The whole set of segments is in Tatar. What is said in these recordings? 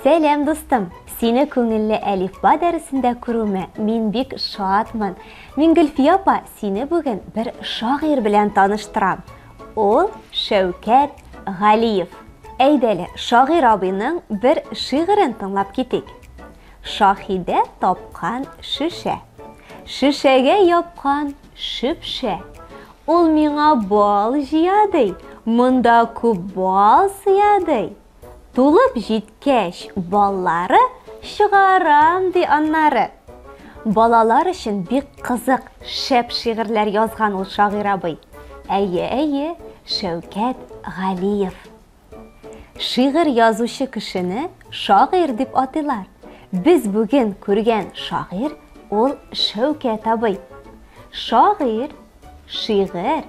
Сәлам, дустым! Сине күңелле әлифба дәресендә күрүемә мин бик шатмын. Мин Гөлфия апа сине бүген бер шагыйрь белән таныштырам. Ул Шәүкәт Галиев. Әйдәле, шагыйрь абыйның бер шигырен тыңлап китик. Шаһидә тапкан шешә. Шешәгә япкан шөпшә. Ул миңа бал җыя ди, монда күп бал сыя ди. Тулып җиткәч баллары, чыгарам, ди аннары. Балалар өчен бик кызык, шәп шигырьләр язган ул шагыйрь абый. Әйе, әйе, Шәүкәт Галиев. Шигырь язучы кешене шагыйрь дип атыйлар. Без бүген күргән шагыйрь ул Шәүкәт абый. Шагыйрь, шигырь,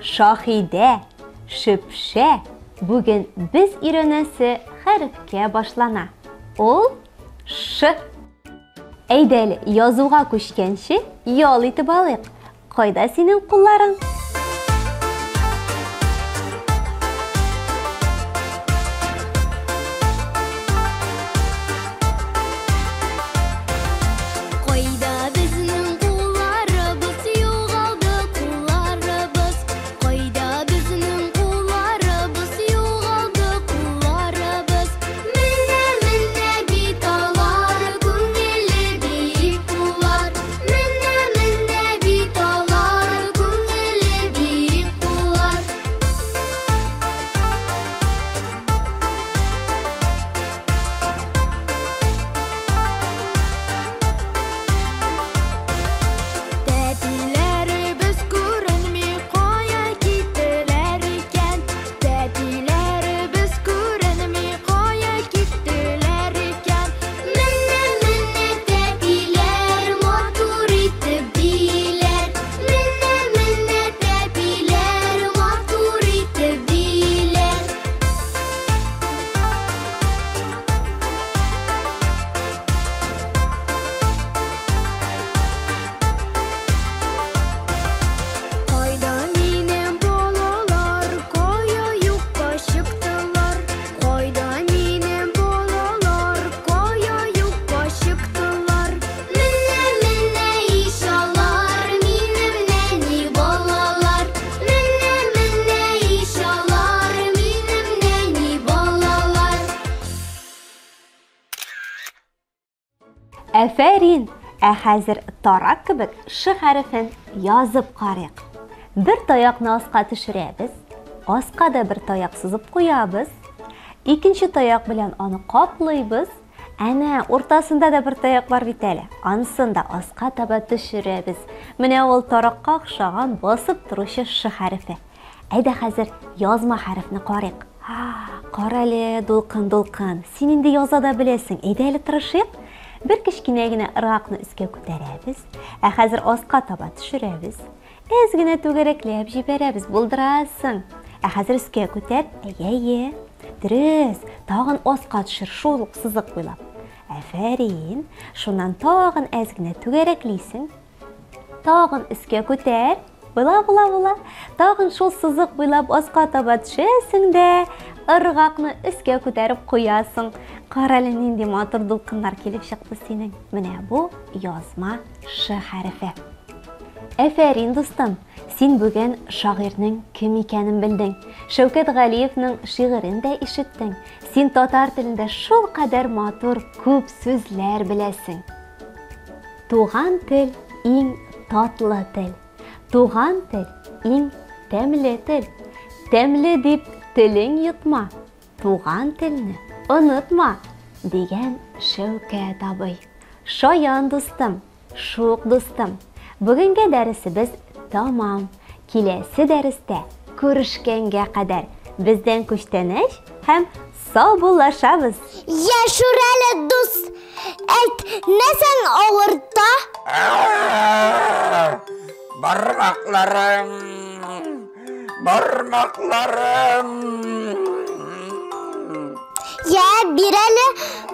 Шаһидә, шөпшә, бүген без өйрәнәсе хәрефкә башлана. Ул ш. Әйдә әле, язуга күчкәнче, ял итеп алыйк. Кайда синең кулларың? Кайда безнең кулларыбыз, югалды кулларыбыз. Кайда безнең кулларыбыз, югалды кулларыбыз. Менә, менә бит алар, күңелле биек куллар. Менә, менә бит алар, күңелле биек куллар. Тәпиләребез күренми, кая киттеләр икән? Тәпиләребез күренми, кая киттеләр икән? Менә, менә тәпиләр, матур итеп бииләр. Менә, менә тәпиләр, матур итеп бииләр. Кайда минем балалар, кая юкка чыктылар? Кайда минем балалар, кая юкка чыктылар? Менә, менә ич алар, минем нәни балалар. Менә, менә ич алар, минем нәни балалар. Әфәрин! Ә хәзер тарак кебек ш хәрефен язып карыйк. Бер таякны аска төшерәбез, аска да бер таяк сызып куябыз. Икенче таяк белән аны каплыйбыз. Әнә, уртасында да бер таяк бар бит әле. Анысын да аска таба төшерәбез. Менә ул таракка охшаган басып торучы ш хәрефе. Әйдә хәзер язма хәрефне карыйк. Кара әле, дулкын, дулкын. Син инде яза да беләсең. Әйдә әле тырышыйк. Бер кечкенә генә ыргакны өскә күтәрәбез. Ә хәзер аска таба төшерәбез. Әз генә түгәрәкләп җибәрәбез. Булдырасың. Ә хәзер өскә күтәр. Әйе, әйе. Дөрес. Тагын аска төшер, шул ук сызык буйлап. Афәрин. Шуннан тагын әз генә түгәрәклисең. Тагын өскә күтәр. Була, була, була. Тагын шул сызык буйлап аска таба төшәсең дә, ыргакны өскә күтәреп куясың. Кара әле, нинди матур дулкыннар килеп чыкты синең. Менә бу язма ш хәрефе. Әфәрин, дустым! Син бүген шагыйрьнең кем икәнен белдең. Шәүкәт Галиевның шигырен дә ишеттең. Син татар телендә шулкадәр матур күп сүзләр беләсең. Туган тел иң татлы тел. Туган тел иң тәмле тел. Тәмле дип телең йотма, туган телне онытма, дигән Шәүкәт абый. Шаян дустым, шук дустым. Бүгенге дәресебез тамам. Киләсе дәрестә күрешкәнгә кадәр бездән күчтәнәч һәм саубуллашабыз. Я Шүрәле дус, әйт, нәрсәң авырта? Бармакларым, бармакларым. Я, бир әле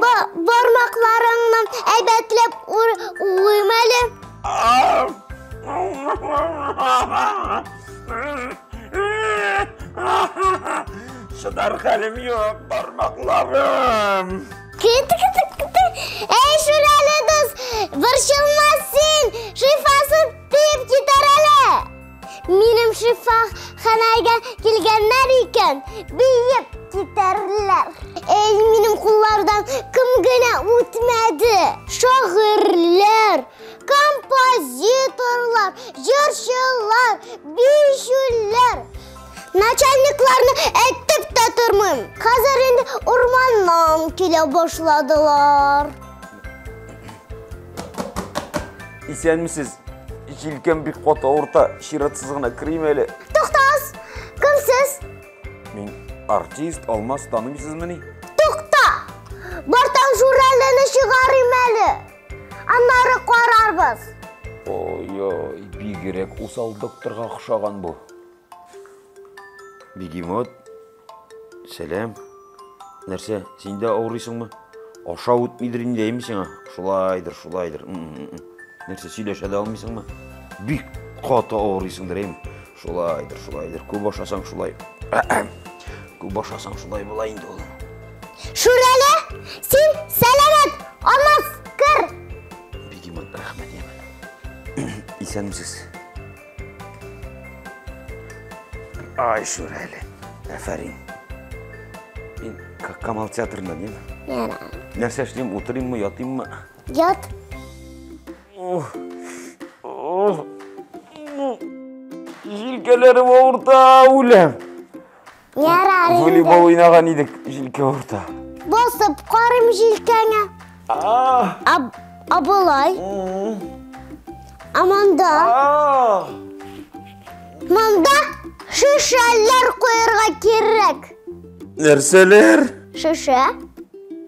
бармакларыңны әйбәтләп уыйм әле. Чыдар хәлем юк, бармакларым. Әй, Шүрәле дус, борчылма син, шифасы тиеп китәр әле. Минем шифаханәгә килгәннәр икән, биеп китәрләр. Әй, минем куллардан кем генә үтмәде. Шагыйрьләр, композиторлар, җырчылар, биючеләр. Начальникларны әйтеп тә тормыйм. Хәзер инде урманнан килә башладылар. Исәнмесез. Җилкәм бик каты авырта, чиратсыз гына керим әле. Туктагыз! Кем сез? Мин артист Алмаз, танымыйсызмыни? Тукта! Бартан Шүрәлене чыгарыйм әле. Аннары карарбыз. Ой-ой, бигрәк усал докторга охшаган бу. Бегемот, сәлам. Нәрсә, син дә авырыйсыңмы? Ашау үтмидер инде, әйме сиңа? Шулайдыр, шулайдыр. Нәрсә, сөйләшә дә алмыйсыңмы? Бик каты авырыйсыңдыр, әйме? Шулайдыр, шулайдыр. Күп ашасаң шулай. Күп ашасаң шулай була инде ул. Шүрәле, син сәламәт, Алмаз, кер. Бегемот, рәхмәт, яме. Исәнмесез. Ай, Шүрәле, афәрин. Мин Камал театрында, дим. Ярар. Нәрсә эшлим, утырыйммы, ятыйммы? Ят. Ох, ох. Җилкәләрем авырта, үләм. Ярар инде. Волейбол уйнаган идек, җилкә авырта. Басып карыйм җилкәңә. А! А болай? А монда? А! Монда шешәләр куярга кирәк. Нәрсәләр? Шешә.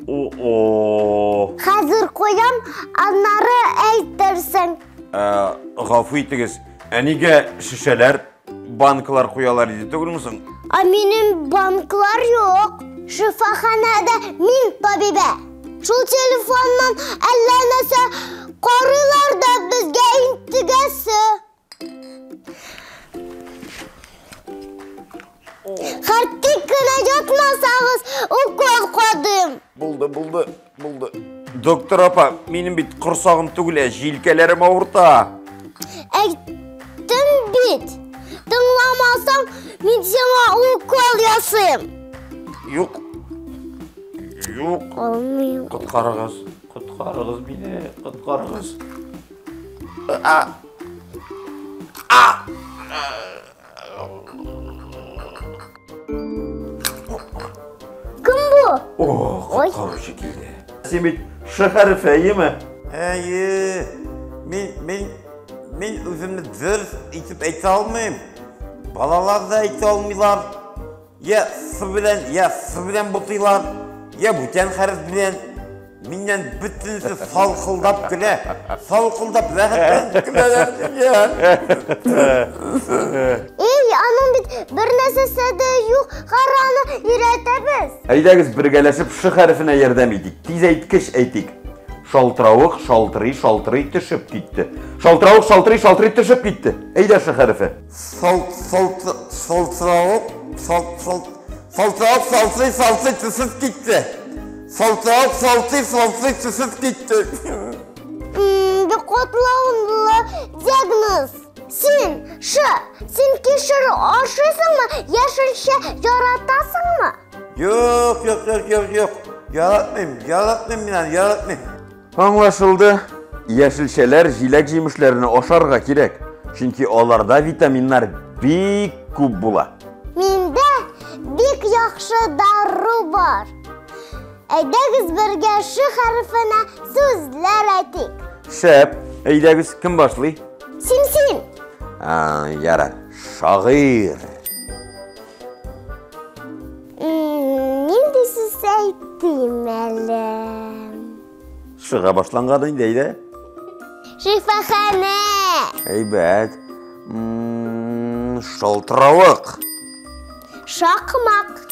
О-о. Хәзер куям, аннары әйтерсең. Гафу итегез, ә нигә шешәләр, банкалар куялар иде түгелме соң? Ә минем банклар юк. Шифаханәдә мин табибә. Шул телефоннан әллә нәрсә карыйлар да безгә интегәсе. Хәртик кенә ятмасагыз, укол кадыйм. Булды, булды, булды. Доктор апа, минем бит корсагым түгел, ә җилкәләрем авырта. Әйттем бит. Тыңламасаң, мин сиңа укол ясыйм. Юк. Юк. Алмыйм. Коткарыгыз, коткарыгыз мине, коткарыгыз. А! А! Кем бу? О, коткаручы килде. Син бит Ш хәрефе, әйеме? Әйе. Мин, мин, мин үземне дөрес итеп әйтә алмыйм. Балалар да әйтә алмыйлар. Я С белән, я С белән бутыйлар, я бүтән хәреф белән. Миннән бөтенесе салкылдап көлә. Салкылдап рәхәтләнеп көләләр миннән. Эй, аның бит бер нәрсәсе дә юк, караны өйрәтәбез. Әйдәгез бергәләшеп Ш хәрефенә ярдәм итик. Тиз әйткеч әйтик. Шалтыравык шалтырый шалтырый төшеп китте. Шалтыравык шалтырый шалтырый төшеп китте. Әйдә Ш хәрефе. Сал, сал, салтыравык, сал, сал, салтыравык салтырый салтырый төшеп китте. Салтыравык салтырый салтырый төшеп китте. Бик катлаулы диагноз. Син, Ш, син кишер ашыйсыңмы, яшелчә яратасыңмы? Юк, юк, юк, юк, юк. Яратмыйм, яратмыйм мин аны, яратмыйм. Аңлашылды. Яшелчәләр, җиләк-җимешләрне ашарга кирәк. Чөнки аларда витаминнар бик күп була. Миндә бик яхшы дару бар. Әйдәгез бергә Ш хәрефенә сүзләр әйтик. Шәп. Әйдәгез, кем башлый? Син, син. А, ярар. Шагыйрь. Нинди сүз әйтим әле? Шыга башланган инде, әйдә. Шифаханә. Әйбәт. Шалтыравык. Шакмак.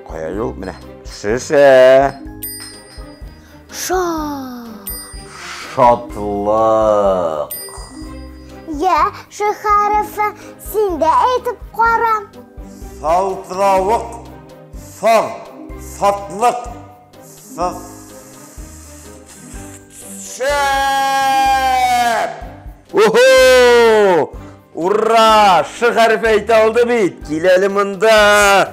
Кая юл? Менә. Шешә. Ша. Шатлык. Я, Ш хәрефе син дә әйтеп кара. Салтыравык, сар, сатлык. С Шәп! Охо! Ура! Ш хәрефе әйтә алды бит. Кил әле монда.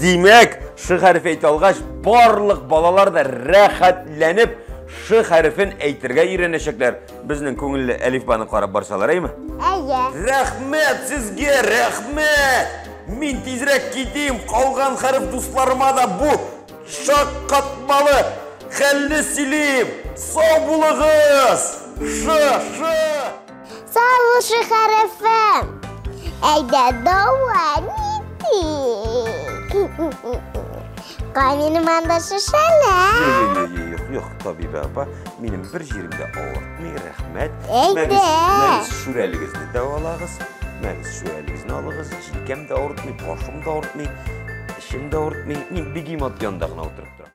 Димәк, Ш хәрефе әйтә алгач, барлык балалар да рәхәтләнеп Ш хәрефен әйтергә өйрәнәчәкләр. Безнең күңелле әлифбаны карап барсалар, әйме? Әйе. Рәхмәт сезгә, рәхмәт! Мин тизрәк китим, калган хәреф дусларыма да бу шаккатмалы хәлне сөйлим. Сау булыгыз! Ш, ш! Сау бул, Ш хәрефе. Әйдә, дәвам итик. Кай минем анда шешәләр. Юк, юк, юк, юк, юк, табибә апа, минем бер җирем дә авыртмый, рәхмәт. Әйдә. Мәгез, мәгез шүрәлегезне дәвалагыз. Мәгез шүрәлегезне алыгыз. Җилкәм дә авыртмый, башым да авыртмый, эчем дә авыртмый. Мин бегемот янында гына утырып торам.